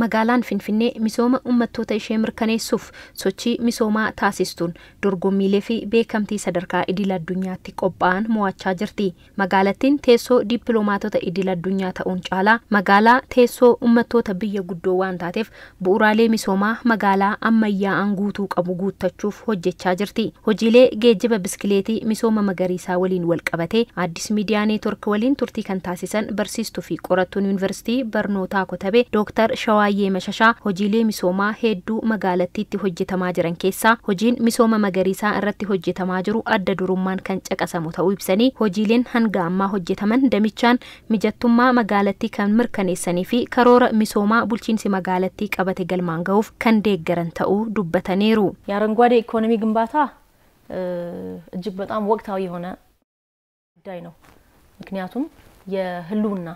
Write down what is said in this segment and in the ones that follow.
Magaalaan Finfinnee misooma uummattoota ishee mirkaneessuuf sochii misoomaa taasistuun dorgommiilee fi beekamtii sadarkaa idil addunyaatti qophaa'an mo'achaa jirti. Magaalattiin teessoo dippiloomaatota idil addunyaa ta'uun caalaa magaalaa teessoo uummattoota biyya guddoo waan taateef bu'uuraalee misoomaa magaalaa ammayyaa'aan guutuu qabu guuttachuuf hojjechaa jirti. Hojiilee geejjiba biskileetii misooma magariisaa waliin wal qabatee Addis Miidiyaa Neetwork waliin turtii kan taasisan barsiistuu fi qorattuun Yuunivarsiitii Barnootaa Kotabee Dooktar Shawaayyee Mashashaa hojiilee misoomaa hedduu magaalattiitti hojjetamaa jiran keessaa hojiin misooma magariisaa irratti hojjetamaa jiru adda durummaan kan caqasamu ta'uu ibsanii, hojiileen hanga ammaa hojjetaman damichaan mijattummaa magaalattii kan mirkaneessanii fi karoora misoomaa bulchiinsi magaalattii qabate galmaan gahuuf kan deeggaran ta'uu dubbataniiru. የአረንጓዴ ኢኮኖሚ ግንባታ እጅግ በጣም ወቅታዊ የሆነ ጉዳይ ነው። ምክንያቱም የህልውና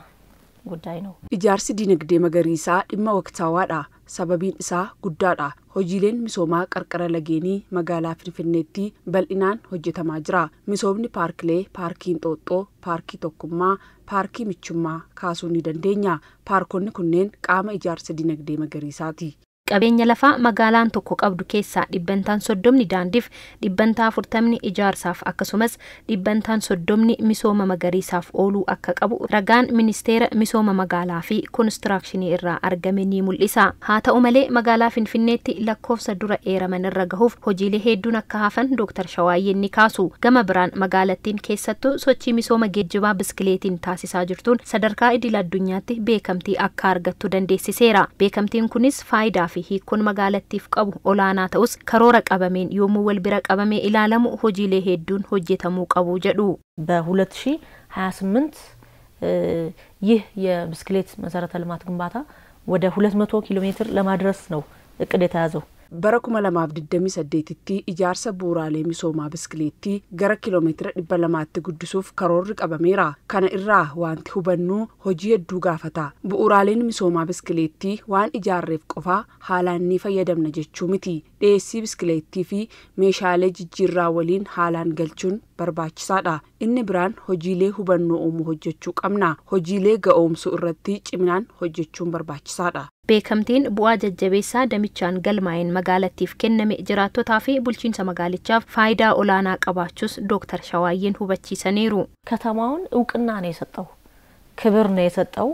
ጉዳይ ነው። Ijaarsi dinagdee magariisaa dhimma waqtaawaadha. Sababiin isaa guddaadha. Hojiileen misoomaa qarqara lageenii magaalaa Finfinneetti bal'inaan hojjetamaa jira. Misoomni paarkilee, paarkii Inxooxxoo, paarkii Tokkummaa, paarkii Michummaa kaasuu ni dandeenya. Paarkonni kunneen qaama ijaarsa dinagdee magariisaati. Qabeenya lafaa magaalaan tokko qabdu keessaa 30% daandiif, 40% ijaarsaaf, akkasumas 30% misooma magariisaaf ooluu akka qabu ragaan ministeera misooma magaalaa fi koonistiraakshini irraa argame ni mul'isa. Haa ta'u malee, magaalaa Finfinneetti lakkoofsa dura eeraman irra gahuuf hojiilee hedduun akka hafan Dooktar Shawaayyeen ni kaasu. Gama biraan magaalattiin keessattuu sochii misooma geejjibaa biskileetiin taasisaa jirtuun sadarkaa idil addunyaatti beekamtii akka argattu dandeessiseera. Beekamtiin kunis faayidaa fi hiikkoon magaalattiif qabu olaanaa ta'us, karoora qabameen yommuu wal bira qabamee ilaalamu hojiilee hedduun hojjetamuu qabu jedhu. በ2028 ይህ የብስክሌት መሰረተ ልማት ግንባታ ወደ 200 ኪሎ ሜትር ለማድረስ ነው እቅድ የተያዘው። Bara 2028tti ijaarsa bu'uuraalee misoomaa biskileettii gara kiiloomeetira 200tti guddisuuf karoorri qabameera. Kana irraa wanti hubannu hojii hedduu gaafata. Bu'uuraaleen misoomaa biskileettii waan ijaarreef qofaa haalaan ni fayyadamna jechuu miti. Dhiyeessii biskileettii fi meeshaalee jijjiirraa waliin haalaan galchuun barbaachisaadha. Inni biraan hojiilee hubannoo uumuu hojjechuu qabna. Hojiilee ga'oomsuu irratti ciminaan hojjechuun barbaachisaadha. Beekamtiin bu'aa jajjabeessaa damichaan galmaa'een magaalattiif kenname jiraattotaa fi bulchiinsa magaalichaaf faayidaa olaanaa qabaachuus Dooktar Shawaayyeen hubachiisaniiru. ከተማውን እውቅና ነው የሰጠው፣ ክብር ነው የሰጠው።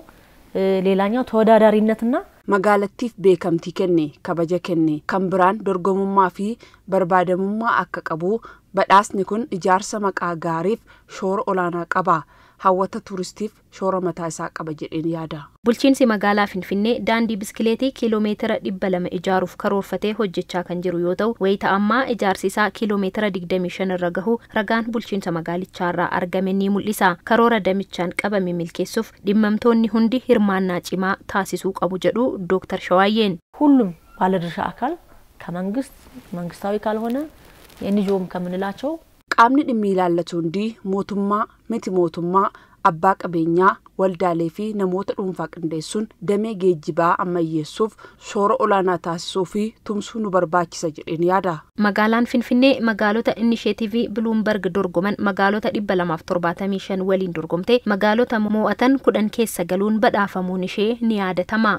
ሌላኛው ተወዳዳሪነትና Magaalattiif beekamtii kenne, kabaja kenne. Kan biraan dorgomummaa fi barbaadamummaa akka qabu badhaasni kun ijaarsa maqaa gaariif shoora olaanaa qaba. Hawwata tuuristiif shoora mataa isaa qaba jedheen yaada. Bulchiinsi magaalaa Finfinnee daandii biskileetii kiiloomeetira 200 ijaaruuf karoorfatee hojjechaa kan jiru yoo ta'u, wayita ammaa ijaarsi isaa kiiloomeetira 25 irra gahu ragaan bulchiinsa magaalichaarraa argame ni mul'isa. Karoora damichaan qabame milkeessuuf dhimmamtoonni hundi hirmaannaa cimaa taasisuu qabu jedhu Dooktar Shawaayyeen. ሁሉም ባለድርሻ አካል ከመንግስት፣ መንግስታዊ ካልሆነ ኤንጂኦም ከምንላቸው Qaamni dhimmi ilaallatu hundi, mootummaa, miti mootummaa, abbaa qabeenyaa, waldaalee fi namoota dhuunfaa qindeessuun damee geejjibaa ammayyeessuuf shoora olaanaa taasisuu fi tumsuu nu barbaachisa jedheen yaada. Magaalaan Finfinnee magaalota inisheetivii Biluumberg dorgoman magaalota 275 waliin dorgomtee magaalota mo'atan 10 keessa galuun badhaafamuun ishee ni yaadatama.